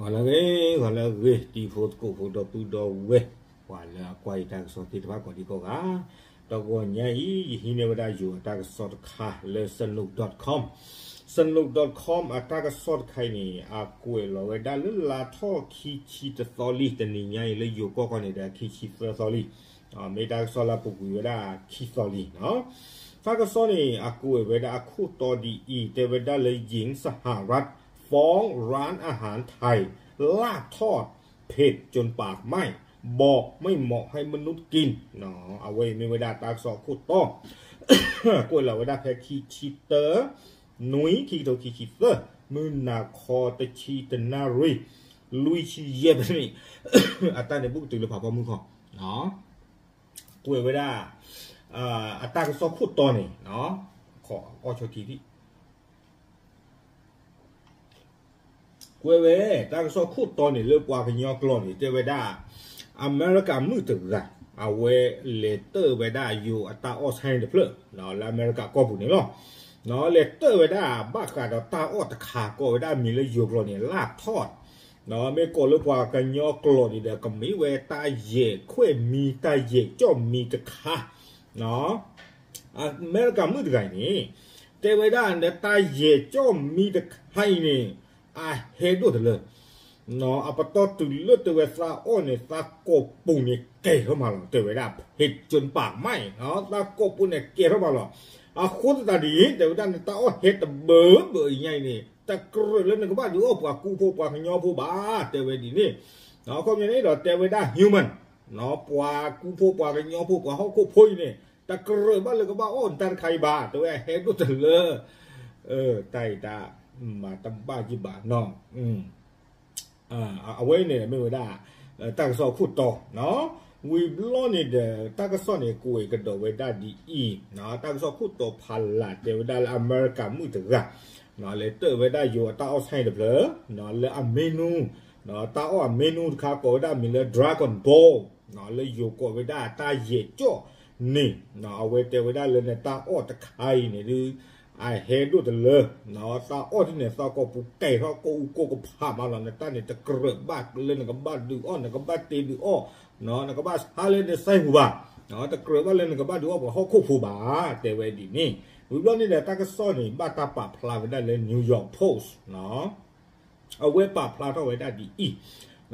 ဂီၤလၢအဂ့ၤ, ဂီၤလၢအဂ့ၤ တံၤဖိသကိးဖိဒီပုၢ်ဒီဝဲၢ်, ပှၤလၢအကွၢ်ယတၢ်ကစီၣ်သ့ၣ်တဖၣ်ကိးဒံကိးဂၤ, တဂီၤညါအံၤ ယဟံးန့ၢ်ဝဲဒၣ်ယိၤအတၢ်ကစီၣ်တခါလၢ Sanook dot com, Sanook dot com အတၢ်ကစီၣ်တခါအံၤန့ၣ် အကွဲးလီၤဝဲဒၣ်လၢလါထီၣ်ခံဆံတသီလံ, တနံၤညါအံၤလၢယိၤကီၢ်ခီန့ၣ်ဒီး ခံဆံသၢသီလံ, မ့ၢ်တၢ်ကစီၣ်လၢအပူၤကွံာ်ဝဲဒၣ်ခံသီလံနီၤ. တၢ်ကစီၣ်န့ၣ် အကွဲးဝဲဒၣ်အခိၣ်တီဒ်အံၤ, တဲဝဲဒၣ်လၢ หญิงสหรัฐฟ้องร้านอาหารไทย ลาบทอดเผ็ดจนปากไหม้ บอกไม่เหมาะให้มนุษย์กิน အဝဲအံၤမ့ၢ်ဝဲဒၣ်တၢ်ကစီၣ်အခိၣ်တီ, ကွဲးလီၤဝဲဒၣ်ဖဲခံဆံတၢ နွံ ခံကထိခံဆံသၢ, မုၢ်နၤခီတဆံတနၣ်ရံၣ် လွံၢ်ဆံယဲၢ်မံးနံး, အတၢ်န့ၣ်ဘူၣ်ကတုၤလၢဖးဖီမုၢ်ခီ ကွဲးဝဲဒၣ် အတၢ်ကစီၣ်ခိၣ်တီန့ၣ် ခီအီၣ်ဆီခံထံၣ်, ကွဲးဝဲ တၢ်ကစီၣ်ခိၣ်တီန့ၣ် လၢပှၤကညီကျိာ်န့ၣ် တဲဝဲဒၣ် အမဲရကၤမုၣ်တဂၤ အဝဲလဲၤတၢၣ်ဝဲဒၣ်ယိၤအတၢ်အီၣ်ဆၣ်တဖျၢၣ် လၢအမဲရကၤကီၢ်ပူၤန့ၣ်လီၤ. လဲၤတၢၣ်ဝဲဒၣ်ဘၣ်ဃးဒီးတၢ်အီၣ်တခါ ကိးဝဲဒၣ်မံၤလၢယိၤကျိာ်န့ၣ် လၢထီၣ် မ့ၢ်ကိးလၢပှၤကညီကျိာ်န့ၣ်ဒီး ကမ့ၢ်ဝဲတၢ်ယဲၢ်ခွဲးမံ တၢ်ယဲၢ်ကၠီၣ်မံတခါ အမဲရကၤမုၣ်တဂၤအံၤန့ၣ် တဲဝဲဒၣ်လၢတၢ်ယဲၢ်ကၠီၣ်မံတခါအံၤန့ၣ် အဟဲဒိၣ်တလၢ အပတီၢ်တုၤလၢတဲဝဲသးအီၣ်န့ၣ် သးကိာ်ပူၤန့ၣ်ကဲၤထီၣ်မးလီၤ. တဲဝဲဒၣ် เผ็ดจนปากไหม้ သးကိာ်ပူၤန့ၣ်ကဲၤထီၣ်မးလီၤ. အဃိသတးန့ၣ် တဲဝဲဒၣ်နတၢ်အီၣ်ဟဲတဘၢဘၢအံၤညါအံၤန့ၣ် တကြၢးလၢနကဘၣ်ဒုးအီၣ်ပှၤကူဖိပှၤကညီဖိဘၣ် တဲဝဲဒ်န့ၣ်. အခီပညီန့ၣ်ဒီးတဲဝဲဒၣ် human ပှၤကူဖိပှၤကညီဖိပှၤဟီၣ်ခိၣ်ဖိအံၤန့ၣ် တကြၢးဘၣ်လၢကဘၣ်အီၣ်နတၢ်တခါအံၤဘၣ် တဲဝဲအဟဲဒိၣ်တလၢ တၢ်အံၤတၢ်မၤတဘၣ်ယံၣ်ဘၣ်နီၤ. အဝဲန့ၣ်မ့ၢ်ဝဲဒၣ် တၢ်ကစီၣ်ခိၣ်တီ ဝံၤဘျီန့ၣ်ဒီး တၢ်ကစီၣ်န့ၣ် ကွဲးကဒီးဝဲဒၣ်ဒ်အံၤ, တၢ်ကစီၣ်ခိၣ်တီဖးလၢ်တဲဝဲဒၣ်လၢအမဲရကၤမုၣ်တဂၤ လဲၤတၢၣ်ဝဲဒၣ်ယိၤအတၢ်အီၣ်ဆၣ်တဖျၢၣ် လၢအ menu တၢ်အီၣ်အ menu တခါကိးဝဲဒၣ်မံၤလၢ Dragon Ball လၢယိၤကိးဝဲဒၣ်တၢ်ယဲၢ်ကၠီၣ်န့ၣ် အဝဲတဲဝဲဒၣ်လၢနတၢ်အီၣ်တခါအံၤန့ၣ်ဒုး အဟဲဒိၣ်တလၢ သးအီၣ်ဒ်န့ၣ် သးကိာ်ပူၤကဲၤထီၣ်ကိးအူကိးကဖးမးလီၤ. နတၢ်န့ၣ်တကြၢးဘၣ်လၢနကဘၣ်ဒုးအီၣ် နကဘၣ်တ့ဒုးအီၣ် နကဘၣ်ဆါလၢနစဲပူၤဘၣ်, တကြၢးဘၣ်လၢနကဘၣ်ဒုးအီၣ်ပှၤဟီၣ်ခိၣ်ဖိဘၣ် တဲဝဲဒ်န့ၣ်. ဝံၤဘျီန့ၣ်ဒီး တၢ်ကစီၣ်န့ၣ် ဘၣ်တၢ်ပာ်ဖျါဝဲဒၣ်လၢ New York Post အဝဲပာ်ဖျါထီၣ်ဝဲဒၣ်ဒ်အံ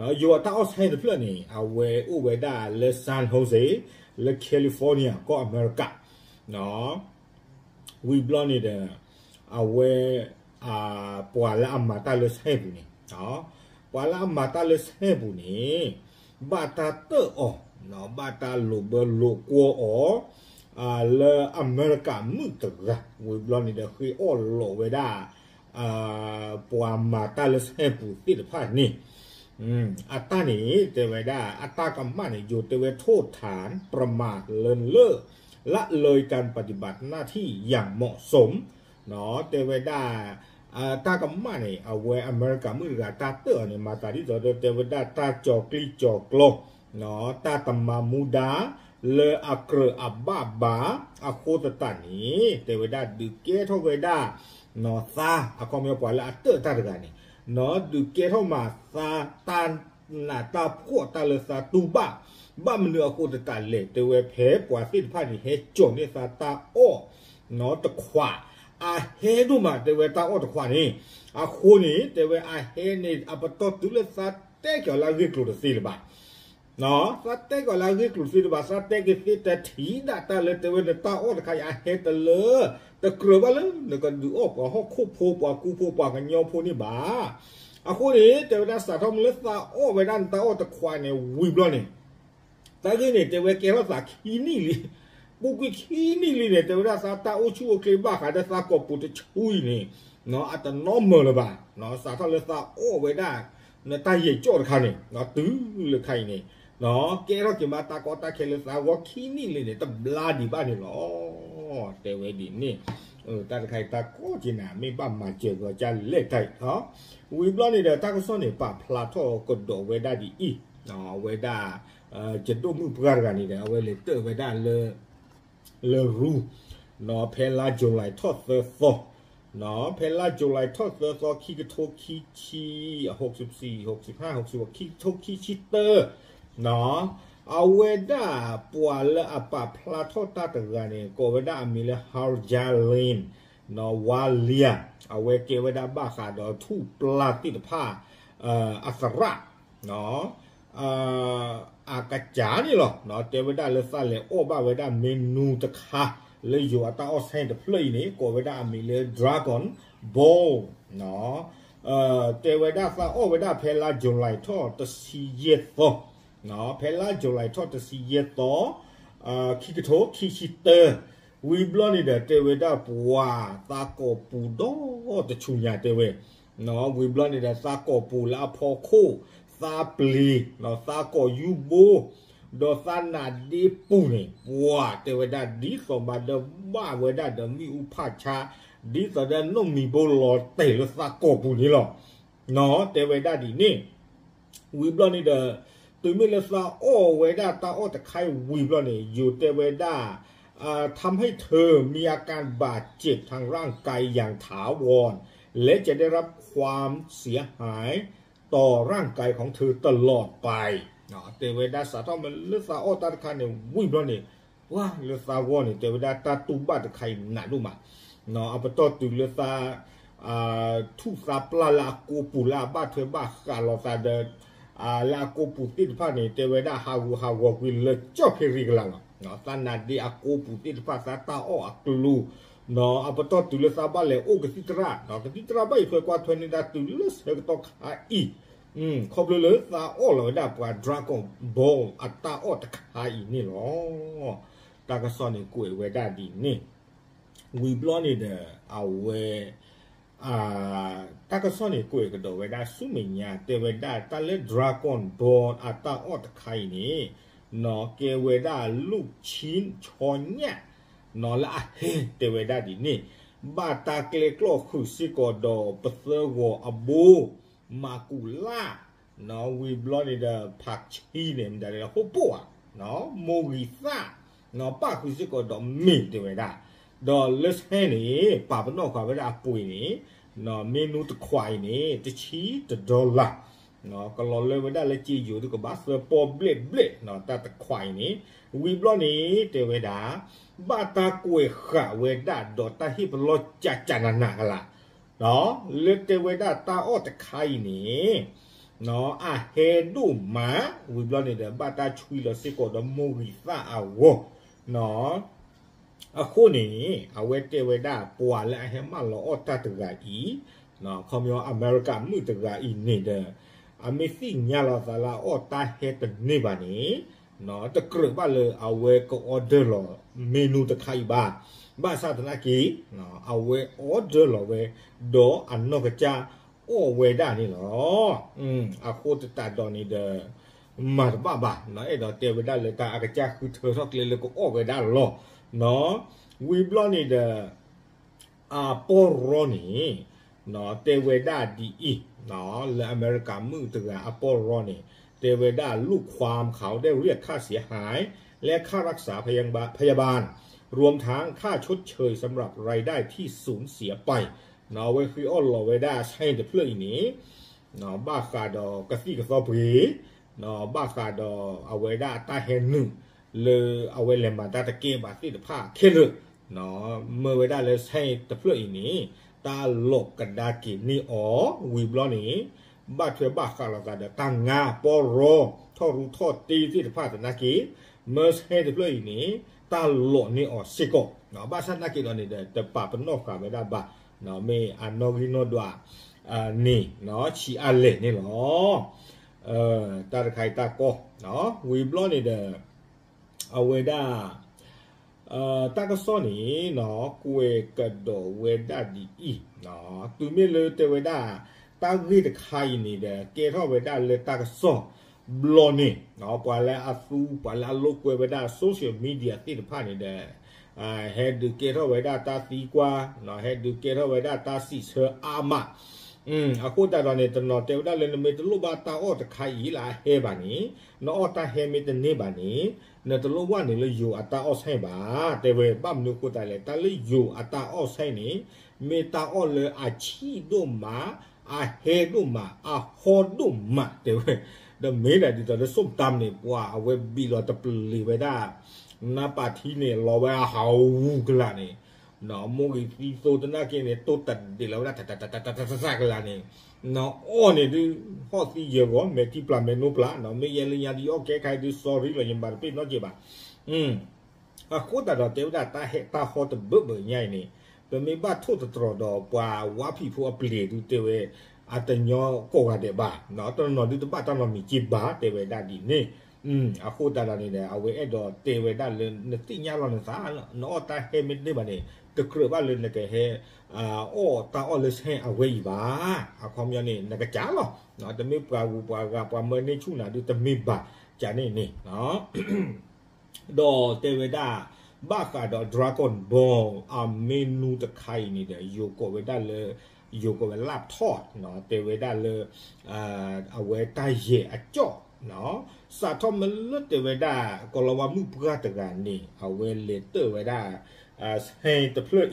ၤ, ယိၤအတၢ်အီၣ်ဆၣ်တဖျၢၣ်န့ၣ် အဝဲအိၣ်ဝဲဒၣ်လၢ San Jose လၢ California ကီၢ်အမဲရကၤ ဝံၤဘျီန့ၣ်ဒီး အဝဲ ပှၤလၢအမၤတၢ်လၢဆၣ်ပူၤန့ၣ်, ပှၤလၢအမၤတၢ်လၢဆၣ်ပူၤန့ၣ် ဘၣ်တၢ်တၢၣ်အီၤ, ဘၣ်တၢ်လိာ်ဘၢလိာ်ကွီအီၤ လၢအမဲရကၤမုၣ်တဂၤ ဝံၤဘျီန့ၣ်ဒီး ဃ့အီၣ်လိးဝဲဒၣ် ပှၤမၤတၢ်လၢဆၣ်ပူၤသ့ၣ်တဖၣ်န့ၣ် အတၢ်န့ၣ် တဲဝဲဒၣ် အတၢ်ကမၣ်န့ၣ် ယိၤတဲဝဲโทษฐานประมาทเลินเล่อ ละเลยการปฏิบัติหน้าที่อย่างเหมาะสม တဲဝဲဒၣ် တၢ်ကမၣ်န့ၣ် အဝဲအမဲရကၤမုၣ်တဂၤ တၢ်တၢၣ်အီၤန့ၣ် မၤသးဒ်သိးဒီး တဲဝဲဒၣ်တၢ်ကၠီၤကျံကၠီၤကျီ တၢ်တမၤမူဒါ လၢအကြၢးအဘၣ်ဘၣ် အဃိသတးန့ၣ် တဲဝဲဒၣ် ဒုးကဲထီၣ်ဝဲဒၣ် သး အခီပညီပှၤလၢအတၢၣ်တၢ်တဂၤန့ၣ် ဒုးကဲထီၣ်မးသး တၢ်နးတၢ်ဖှီၣ်တၢ်လၢသးတူၢ်ဘၣ်, ဘၣ်မနုၤအဃိသတးလဲၣ် တဲဝဲဖဲပှၤသ့ၣ်တဖၣ်န့ၣ် ဟဲကၠီၤန့ၢ်သးတၢ်အီၣ် တခွး, အဟဲဒိၣ်မး တဲဝဲတၢ်အီၣ်တခွးန့ၣ်, အဃိန့ၣ် တဲဝဲအဟဲန့ၣ် အပတီၢ်တုၤလၢသးတဲက့ၤအီၤလၢအဂ့ၢ်ကျိၤတသ့လၢၤဘၣ် သးတဲက့ၤအီၤလၢအဂ့ၢ်ကျိၤတသ့လၢၤဘၣ်, သးတဲက့ၤသ့တထံၣ်ဒၣ်တၢ်လၢတဲဝဲနတၢ်အီၣ်တခါအံၤ အဟဲတလၢ တကြၢးဘၣ်လၢနကဒုးအီၣ်ပှၤဟီၣ်ခိၣ်ဖိ ပှၤကူဖိ ပှၤကညီဖိန့ၣ်ဘၣ်. အဃိန့ၣ် တဲဝဲဒၣ်စးထီၣ်မ့ၢ်လၢသးအီၣ်ဝဲဒၣ်နတၢ်အီၣ်တခွးန့ၣ် ဝံၤဘျီန့ၣ် တၢ်ဂ့ၢ်န့ၣ် တဲဝဲကဲထီၣ်သးခံနံၣ်လံ, ပူၤကွံာ်ခံနံၣ်လံန့ၣ် တဲဝဲဒၣ်သးတၢ်အိၣ်ဆူၣ်အိၣ်ချ့ဘၣ်ဃးဒီးသးကိာ်ပူၤတဆူအံၤန့ၣ် အတနီၢ်မၢလၢၤဘၣ်, စးထီၣ်လၢသးအီၣ်ဝဲဒၣ် နတၢ်ယဲၢ်ကၠီၣ်တခါန့ၣ် တုၤလၢခါအံၤန့ၣ် ကဲထီၣ်က့ၤမးတၢ်ကီတၢ်ခဲလၢသးဂီၢ်ခံနံၣ်လံန့ၣ် တဘျါဒံးဘၣ်န့ၣ်လီၤ. တဲဝဲဒ်န့ၣ် တၢ်တခါအံၤတၢ်ကီက့ၤနၤ မ့ၢ်ဘၣ်မၤစၢၤဂီၤကၢ်လဲၣ်တၢ်အံၤ, ဝံၤဘျီန့ၣ်ဒီး တၢ်ကစီၣ်န့ၣ် ပာ်ဖျါထီၣ်ကဒီးဝဲဒၣ်ဒ်အံၤ, အဝဲဒၣ် ယဒိၣ်မုၣ်ပှၢ်တဂၤန့ၣ်ဒီး အဝဲလဲၤတၢၣ်ဝဲဒၣ်လၢ လၢရူ ဖဲလါ July ထီၣ်သၢသီ ဖဲလါ July ထီၣ်သၢသီ ခံကထိခံဆံ အ ဟိးစံး ဟိးစံး ခံကထိခံဆံတၢ အဝဲဒၣ်ပှၤလၢအပာ်ဖျါထီၣ်တၢ်တဂၤန့ၣ် ကိးဝဲဒၣ်အမံၤလၢ Hajar Lane ဝါလံယၤ အဝဲကဲဝဲဒၣ်ဘၣ်ဃးဒီးထူၣ်ပျၢ်သ့ၣ်တဖၣ် အသရၣ် အကစၢ်န့ၣ်လီၤ. တဲဝဲဒၣ်လၢသးလဲၤအီၣ်ဘၣ်ဝဲဒၣ် menu တခါ လၢယိၤအတၢ်အီၣ်ဆဲတဖျၢၣ်အံၤန့ၣ် ကိးဝဲဒၣ်အမံၤလၢ Dragon Ball တဲဝဲဒၣ်သးအီၣ်ဝဲဒၣ်ဖဲလါ July ထီၣ်တဆံယဲၢ်သီ ဖဲလါ July ထီၣ်တဆံယဲၢ်သီ ခံကထိခံဆံတၢ ဝံၤဘျီန့ၣ်ဒီး တဲဝဲဒၣ်ပှၤသးကိးပူၤဒီးတဆူညါတဲဝဲ ဝံၤဘျီန့ၣ်ဒီးသးကိးပူၤလၢအဖီခိၣ် သးပျ့ၤ သးကိးယူဘိ ဒီးသးနါဒ့ပူၤန့ၣ် ပှၤတဲဝဲဒၣ်ဒ်သိးဘၣ်ဒီးဘၣ်ဝဲဒၣ်ဒီးမ့ၣ်အူဖးဆါ ဒ်သိးဒီးနီၣ်မံၤဘိလီၤတဲာ်လၢသးကိးပူၤန့ၣ်လီၤ. တဲဝဲဒၣ်ဒ်န့ၣ် ဝံၤဘျီန့ၣ်ဒီး တုၤမ့ၢ်လၢသးအီၣ်ဝဲဒၣ်တၢ်အီၣ်တခါအံၤဝံၤဘျီန့ၣ် ယိၤတဲဝဲဒၣ် ทำให้เธอมีอาการบาดเจ็บทางร่างกายอย่างถาวร และจะได้รับความเสียหายต่อร่างกายของเธอตลอดไป တဲဝဲဒၣ်စးထီၣ်မ့ၢ်လၢသးအီၣ်တၢ်တခါန့ၣ်ဝံၤဘျီန့ၣ် ဝါလၢသးဂီၢ်န့ၣ် တဲဝဲဒၣ်တၢ်တူၢ်ဘၣ်တခါအံၤနးဒိၣ်မး အပတီၢ်တုၤလၢသး ထူၣ်သးပျၢ်လၢအကိးပူၤလၢအဘၣ်ထွဲဘၣ်ဃးလိာ်သးဒီး လၢအကိးပူၤသ့ၣ်တဖၣ်န့ၣ် တဲဝဲဒၣ်ဟးဂူာ်ဟးဂီၤကွံာ်လၢကၠီၣ်ဖ့ရံကလာ်လီၤ. သးနါဒ့အကိးပူၤသ့ၣ်တဖၣ် သးတၢ်အီၣ်အကျိၤ အပတီၢ်တုၤလၢသးဘၣ်လဲၤအိၣ်ကသံၣ်သရၣ် ကသံၣ်သရၣ်ဘၣ်အံၤထွဲကွၢ်ထွဲန့ၢ်တၢ်တုၤလၢဆၢကတီၢ်ခါအံၤ ခီဖျိလၢသးအီၣ်လီၤဝဲဒၣ်ပှၤ Dragon Ball အတၢ်အီၣ်တခါအံၤန့ၣ်လီၤ. တၢ်ကစီၣ်န့ၣ်ကွဲးဝဲဒၣ်ဒ်န့ၣ် ဝံၤဘျီန့ၣ်ဒီး အဝဲ တၢ်ကစီၣ်န့ၣ်ကွဲးကဒီးဝဲဒၣ်ဆူမဲာ်ညါ တဲဝဲဒၣ်တၢ်လၢ Dragon Ball အတၢ်အီၣ်တခါအံၤန့ၣ် ကဲဝဲဒၣ်လူၣ်ဆံဆီညၣ် လၢအဟဲတဲဝဲဒၣ်ဒ်န့ၣ် ဘၣ်တၢ်ကျဲကျီၢ်ဃုာ်စ့ၢ်ကီးဒီးပသၢဂီၤအဘိ မၤကူးလၢ် ဝံၤဘျီန့ၣ်ဒီး ဖးဆံန့ၣ် မတၤလဲၣ် ဟိၣ်ပိၢ်ဧါ မိၢ်ဂံၢ်သၣ် ပၣ်ဃုာ်စ့ၢ်ကီးဒီးမ့ၢ်တဲဝဲဒၣ် ဒီးလၢဆဲန့ၣ် ပာ်ပနီၣ်ဃာ်ဝဲဒၣ်အပှ့ၤန့ၣ် မ့ၢ်နူတခွးအံၤန့ၣ် တဆံတဒီလၣ် ကလီၤလၢဝဲဒၣ်လၢက့ယိၤတကဘၣ်သၢပီၣ်ဘျဲၣ်ဘျဲၣ် တၢ်တခွးအံၤန့ၣ် ဝံၤဘျီန့ၣ် တဲဝဲဒၣ် ဘၣ်တၢ်ကွဲးဃာ်ဝဲဒၣ်ဒီးတၢ်ဟ့ၣ်ပလီၢ်ကၠးကၠးနးနးကလၢ် လၢတဲဝဲဒၣ်တၢ်အီၣ်တခါအံၤန့ၣ် အဟဲဒိၣ်မး ဝံၤဘျီန့ၣ်ဒီး ဘၣ်တၢ်ဆွံလီၤစ့ၢ်ကီးဒီးမိၢ်ဂံၢ်သၣ်အဂီၢ် အဃိန့ၣ် အဝဲတဲဝဲဒၣ်ပှၤလၢအဟဲမၢလီၤအီၣ်တၢ်တဂၤအံၤ ခီပညီအမဲရကၤမုၣ်တဂၤအံၤန့ၣ်ဒီး အမ့ၢ်သ့ၣ်ညါလီၤသးလၢအအီၣ်တၢ်ဟဲတန့ၢ်ဘၣ်န့ၣ် တကြၢးဘၣ်လၢအဝဲက order လီၤ menu တခါအံၤဘၣ်. ဘၣ်ဆၣ်သနာ်က့ အဝဲ order လီၤဝဲ ဒီးအနီၢ်ကစၢ်အီၣ်ဝဲဒၣ်န့ၣ်လီၤ. အဃိသတးဒီးန့ၣ်ဒီး မၤတဘၣ်ဘၣ် အဲၣ်ဒိးတဲဝဲဒၣ်လၢတၢ်အကစၢ်ဃုထၢထီၣ်ကျဲလၢကအီၣ်ဝဲဒၣ်လီၤ. ဝံၤဘျီန့ၣ်ဒီး အပီၢ်ရီန့ၣ် တဲဝဲဒၣ်ဒ်အံၤ လၢအမဲရကၤမုၣ်တဂၤအပီၢ်ရီန့ၣ် တဲဝဲဒၣ် ลูกความเขาได้เรียกค่าเสียหาย และค่ารักษาพยาบาล รวมทั้งค่าชดเชยสำหรับรายได้ที่สูญเสียไป အဝဲဃ့အီၣ်လီၤဝဲဒၣ်ဆဲတဖျၢၣ်အံၤန့ၣ် ဘၣ်ဃးဒီးကသံၣ်ကသီပှ့ၤ ဘၣ်ဃးဒီးအဝဲဒၣ်အတၢ်ဟဲနုာ် လၢအဝဲလဲၤမၤတၢ်တကဲဘၣ်သ့ၣ်တဖၣ်ခဲလၢာ် မၢဝဲဒၣ်လၢဆဲတဖျၢၣ်အံၤန့ၣ် တၢ်လိးကဒါက့ၤန့ၢ်အီၤ ဝံၤဘျီန့ၣ် ဘၣ်ထွဲဘၣ်ဃးလိာ်သးဒီးတၢ်ငါပီၢ်ရီ ထီၣ်ရူထီၣ်တ့သ့ၣ်တဖၣ်သနာ်က့ မၢဆဲတဖျၢၣ်အံၤန့ၣ် တၢ်လိးန့ၢ်အီၤစ့ၢ်ကီး ဘၣ်ဆၣ်သနာ်က့ဒီးန့ၣ်ဒီး တပာ်ပနီၣ်ဃာ်ဝဲဒၣ်ဘၣ် မ့ၢ်အနီၣ်ဂံၢ်နီၣ်ဒွး န့ၣ် ဆံးအါလဲၣ်န့ၣ်လီၤ. တၢ်တခါအံၤတၢ်ကီ ဝံၤဘျီန့ၣ်ဒီး အဝဲဒၣ် တၢ်ကစီၣ်န့ၣ် ကွဲးကဒီးဝဲဒၣ်ဒ်အံၤ တုၤမ့ၢ်လၢတဲဝဲဒၣ် တၢ်ဂ့ၢ်တခါအံၤန့ၣ်ဒီး ကဲထီၣ်ဝဲဒၣ်လၢတၢ်ကစီၣ်ဘျီန့ၣ် ပှၤလၢအသူ ပှၤလၢအလိာ်ကွဲဝဲဒၣ် social media သ့ၣ်တဖၣ်န့ၣ်ဒီး ဟဲဒုးကဲထီၣ်ဝဲဒၣ်တၢ်သံကွၢ် ဟဲဒုးကဲထီၣ်ဝဲဒၣ်တၢ်စံးဆၢအါမး အဃိသတးဒီးန့ၣ် တနီၤတဲဝဲဒၣ်လၢနမ့ၢ်တလိၣ်ဘၣ်တၢ်အီၣ်တခါအံၤလၢအဟဲဘၣ်န့ၣ်, နအီၣ်တၢ်ဟဲမ့ၢ်တန့ၢ်ဘၣ်န့ၣ်, နတလိၣ်ဘၣ်န့ၣ်လၢယိၤအတၢ်အီၣ်ဆဲဘၣ်, တဲဝဲဘၣ်မနုၤအဃိသတးလဲၣ်, တၢ်လၢယိၤအတၢ်အီၣ်ဆဲန့ၣ် မ့ၢ်တၢ်အီၣ်လၢအဆံၣ်ဒိၣ်မး, အဟဲဒိၣ်မး, အဟီဒိၣ်မး တဲဝဲ, ဒီးမ့ၢ်ဒၣ်ဒ်သိးလၢစိၣ်တၢ်န့ၣ် ပှၤအဝဲဘံၣ်လီၤတပလ့ၤဝဲဒၣ် နၢ်ပာ်ထံန့ၣ် လီၤဝဲအဟးဝူကလာ်န့ၣ်, မိၢ်ဂံၢ်သံသိတနာ်က့န့ၣ် တိၢ်တဒ့းလီၤဝဲဒၣ် တတတတတကလာ်န့ၣ်, နအီၣ်န့ၣ်ဒုး ဟီၣ်သံယဲၢ်ဂီၤ မဲာ်ထံပျၢ်မဲာ်နိပျၢ်, မ့ၢ်ယဲလၢညါဒုး ယအီၣ်ကဲခါအံၤဒုး sorry လီၤ ယမၤတပ့ၢ်နီတကဲးဘၣ်. အဃိသတးဒီးတဲဝဲဒၣ်တၢ်ဟဲတၢ်ဟီတဘၢၣ်ဘၢၣ်ညါအံၤန့ၣ်, ပမ့ၢ်ဘၣ်ထိၣ်သတြီၤဒီးပှၤဝါဖံးဖိအပျ့ၤဒုးတဲဝဲ, အတညီကိးဂၤဒဲးဘၣ်, တနီၤနီၤဒုးတဘၣ်တၢ်နီတမံၤက့ဘၣ် တဲဝဲဒၣ်ဒ်န့ၣ်. အဃိသတးဒီးန့ၣ်ဒီး အဝဲအဲၣ်ဒိးတဲဝဲဒၣ်လၢနသ့ၣ်ညါလီၤနသး, နအီၣ်တၢ်ဟဲမ့ၢ်တန့ၢ်ဘၣ်န့ၣ် တကြၢးဘၣ်လၢနကဟဲ အီၣ်တၢ်အီၣ်လၢဆဲအဝဲအံၤဘၣ်. အခီပညီန့ၣ် နကစၢ်လီၤ, တမ့ၢ်ပှၤဂုၤပှၤဂၤ ပှၤမၢန့ၢ်ဆူၣ်နၤဒုးတမ့ၢ်ဘၣ်, ကန့ၣ်န့ၣ် ဒီးတဲဝဲဒၣ် ဘၣ်ဃးဒီး Dragon Ball အ menu တခါအံၤန့ၣ်ဒီး ယိၤကိးဝဲဒၣ်လၢ ယိၤကိးဝဲ laptop တဲဝဲဒၣ်လၢ အဝဲတၢ်ယဲၢ်အကၠီၣ် စးထီၣ်မ့ၢ်လၢတဲဝဲဒၣ် ကီၤလၤဝါမုၣ်ပှၢ်တဂၤန့ၣ် အဝဲလဲၤတၢၣ်ဝဲဒၣ် ဆဲတဖျၢၣ်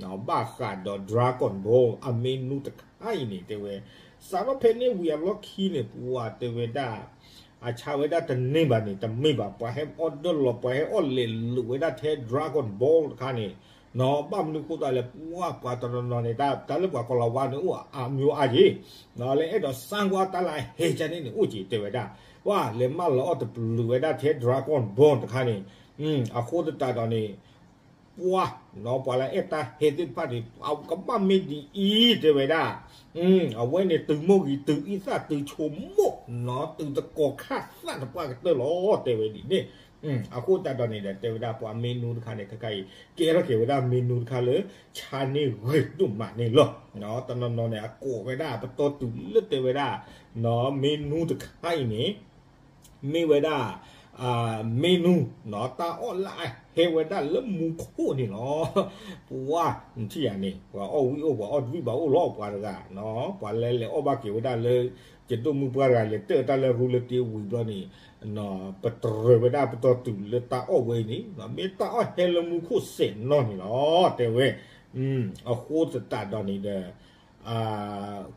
အံၤ ဘၣ်ဃးဒီး Dragon Ball အ menu တခါအံၤန့ၣ် တဲဝဲ စးထီၣ်ဖဲန့ၣ်ဝံၤအလီၢ်ခံန့ၣ် ပှၤတဲဝဲဒၣ် အဆါဝဲဒၣ်တန့ၢ်ဘၣ်န့ၣ် တမ့ၢ်ဘၣ်, ပှၤဟဲ order လီၤ ပှၤဟဲအီၣ်လဲၤလိာ်ဝဲဒၣ်ထဲ Dragon Ball တခါန့ၣ်, ဘၣ်မနုၤအဃိသတးလဲၣ်, ပှၤ ပှၤတနီၤနီၤန့ၣ် တၢ်လၢပှၤကီၤလၤဝါန့ၣ်အိၣ်အါမံၤအါက့ၤ, လၢအဲၣ်ဒိးစၢ်ကွၢ်တၢ်လၢအဟဲကန့ၣ်န့ၣ် အိၣ်က့ၤတဲဝဲဒၣ်, ပှၤ လဲၤမၢလီၤအီၣ်တပလုာ်ဝဲဒၣ်ထဲ Dragon Ball တခါန့ၣ်, အဃိသတးဒီးန့ၣ် ပှၤ ပှၤလၢအဲၣ်တၢ်ဟဲသ့ၣ်တဖၣ်န့ၣ် အကဘၣ်မ့ၢ်ဒ်အံၤတဲဝဲဒၣ်, အဝဲန့ၣ်တုၤမိၢ်ဂံၢ် တုၤအံသၣ် တုၤဆိကမိၣ်, တုၤသကိးခၣ်သၣ်တပှၢ်ကတၢၢ်လီၤ တဲဝဲဒ်န့ၣ်. အဃိသတးဒီးန့ၣ်ဒီး တဲဝဲဒၣ်ပှၤ menu တခါန့ၣ် ခဲခါအံၤ ကဲထီၣ်က့ၤဝဲဒၣ် menu တခါလၢ ဆါန့ၢ်ဂ့ၤဒိၣ်မးန့ၣ်လီၤ. တနီၤနီၤန့ၣ် အကိးဝဲဒၣ်ပတီၢ်တုၤလၢတဲဝဲဒၣ် menu တခါအံၤန့ၣ် မ့ၢ်ဝဲဒၣ် menu တၢ်အီၣ်လၢအဟဲဝဲဒၣ်လၢမူခိၣ်န့ၣ်လီၤ. ပှၤ နထံၣ်ယၤန့ၣ် ပှၤအီၣ်ဝံၣ်အိၣ် ပှၤအီၣ်တဝံၣ်ဘၣ်အိၣ်လီၤ ပှၤတဂၤ, ပှၤလဲၤလဲၤအီၣ်ဘၣ်က့ၤဝဲဒၣ်လၢ ယဒိၣ်မုၢ်ပှၢ်တဂၤ လဲၤတၢၣ်တၢ်လၢရူလၢတ့ဝံၤဘျီန့ၣ် ပတြၢၤဝဲဒၣ်ပတီၢ်တုၤလၢတၢ်အီၣ်ဝဲအံၤန့ၣ် မ့ၢ်တၢ်အီၣ်ဟဲလၢမူခိၣ်စဲးနီၢ်န့ၣ်လီၤ တဲဝဲ. အဃိသတးဒီးန့ၣ်ဒီး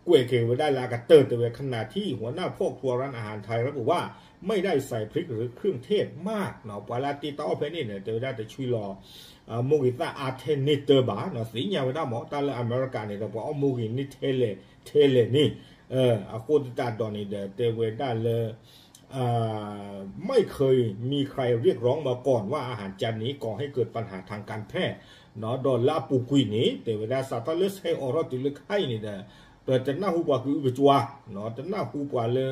ကွဲးက့ၤဝဲဒၣ်လၢအကတၢၢ်တဲဝဲ ขณะที่หัวหน้าพ่อครัวร้านอาหารไทยระบุว่า ไม่ได้ใส่พริกหรือเครื่องเทศมาก ပှၤလၢအတ့တၢ်အီၣ်ဖဲန့ၣ်န့ၣ် တဲဝဲဒၣ်တဆံလီၤ မိၢ်ဂ့ၤသၣ်အါထဲန့ၢ်တၢဘၣ် သ့ၣ်ညါဝဲဒၣ်မ့ၢ် တၢ်လၢအမဲရကၤန့ၣ်ဒီး ပှၤအီၣ်မိၢ်ဂ့ၤန့ၢ်ထဲလဲၣ်ထဲလဲၣ်န့ၣ်, အဃိသတးဒီးန့ၣ်ဒီး တဲဝဲဒၣ်လၢ ไม่เคยมีใครเรียกร้องมาก่อนว่าอาหารจานนี้ก่อให้เกิดปัญหาทางการแพทย์ ဒီးလၢအပူၤကွံာ်န့ၣ် တဲဝဲဒၣ်စးထီၣ်လၢဆဲးအိးထီၣ်တုၤလၢခဲအံၤန့ၣ်ဒီး ပတနၢ်ဟူပှၤကအုကကွါ, တနၢ်ဟူပှၤလၢ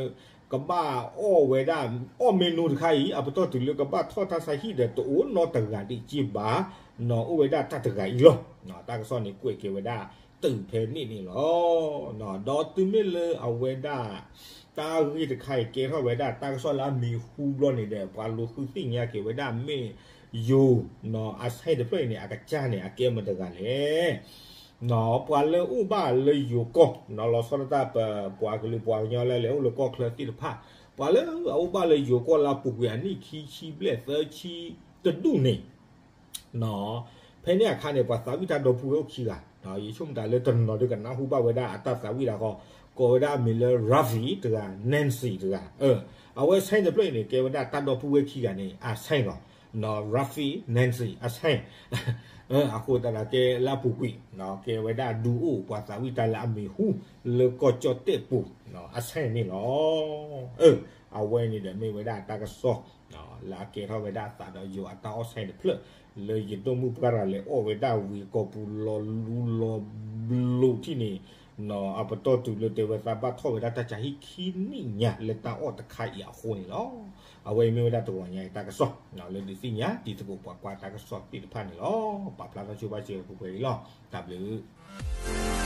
ကဘၣ်အီၣ်ဝဲဒၣ် အီၣ် menu တခါအံၤ အပတီၢ်တုၤလၢကဘၣ်ထီၣ်တၢ်ဆါဟံၣ်ဒီးတအိၣ်နီတဂၤဒံးက့ဘၣ်, အိၣ်ဝဲဒၣ်တၢ်တဂၤအံၤလီၤ. တၢ်ကစီၣ်န့ၣ်ကွဲးက့ၤဝဲဒၣ်တုၤဖဲန့ၣ်န့ၣ်လီၤ. ဒီးတုၤမ့ၢ်လၢအဝဲဒၣ် တၢ်ဂ့ၢ်တခါအံၤကဲထီၣ်ဝဲဒၣ်တၢ်ကစီၣ်လၢအမံၤဟူဘျီန့ၣ်ဒီး ပှၤလူၤဃုသ့ၣ်ညါက့ၤဝဲဒၣ်မ့ၢ်ယိၤ အဆဲတဖျၢၣ်အံၤန့ၣ် အကစၢ်န့ၣ် အကဲမတၤတဂၤလဲၣ်. ပှၤလၢအိၣ်ဘၣ်လၢယိၤကီၢ် လီၤဆီဒၣ်တၢ်ပပှၤကလုာ်ပှၤကညီလၢလဲၤအိၣ်လၢကီၢ်ချၢသ့ၣ်တဖၣ် ပှၤလၢအအိၣ်ဘၣ်လၢယိၤကီၢ်လၢအပူၤကွံာ်အနံၣ်ခံဆံဘျဲၣ်သၢဆံတဒူၣ်န့ၣ် ဖဲန့ၣ်အခါန့ၣ် ပှၤသးဝံၣ်တၢ်ဒီပုၢ်ဝဲၢ်အိၣ်ခံဂၤ, ယဆိကမိၣ်တၢ်လၢတနီၤနီၤဒုးကနၢ်ဟူဘၣ်ဝဲဒၣ်အတၢ်သးဝံၣ်တၢ်ဃီ, ကိးဝဲဒၣ်အမံၤလၢ Rafi တဂၤ Nancy တဂၤ, အဝဲဆဲတဖျၢၣ်အံၤန့ၣ် ကဲဝဲဒၣ်တၢ်ဒီပုၢ်ဝဲၢ်ခံဂၤန့ၣ် အဆဲလီၤ, Rafi Nancy အဆဲ အဃိသတးဒီးကဲလၢအပူၤကွံာ် ကဲဝဲဒၣ်ဒုးအိၣ်ပှၤသးဝံၣ်တၢ်လၢအမံၤဟူလၢကီၢ်ကၠီၣ်တဲၣ်ပူၤ အဆဲန့ၣ်လီၤ. အဝဲန့ၣ်ဒီးမ့ၢ်ဝဲဒၣ်တၢ်ကစီၣ် လၢအကဲထီၣ်ဝဲဒၣ်အသးဒီးယိၤအတၢ်အီၣ်ဆဲတဖျၢၣ် လၢယဒိၣ်မုၢ်ပှၢ်တဂၤလဲၤအီၣ်ဝဲဒၣ်ဝံၤကိာ်ပူၤလီၤလူလီၤဘျိးထံၣ်န့ၣ် အပတီၢ်တုၤလၢတဲဝဲသးဘၣ်ထီၣ်ဝဲဒၣ်တၢ်ဆါဟံၣ်ခံနံၣ်ညါလၢတၢ်အီၣ်တခါအံၤအဃိန့ၣ်လီၤ. အဝဲအံၤမ့ၢ်ဝဲဒၣ်တဂီၤညါအံၤတၢ်ကစီၣ် လၢဒုးသ့ၣ်ညါတံၤသကိးပှၤကွၢ်တၢ်ကစီၣ်သ့ၣ်တဖၣ်န့ၣ်လီၤ. ပာ်ဖျါထီၣ်ဆိဘၣ်စၢၤပှဲၤပှဲၤအံၤလီၤ. တၢ်ဘျုး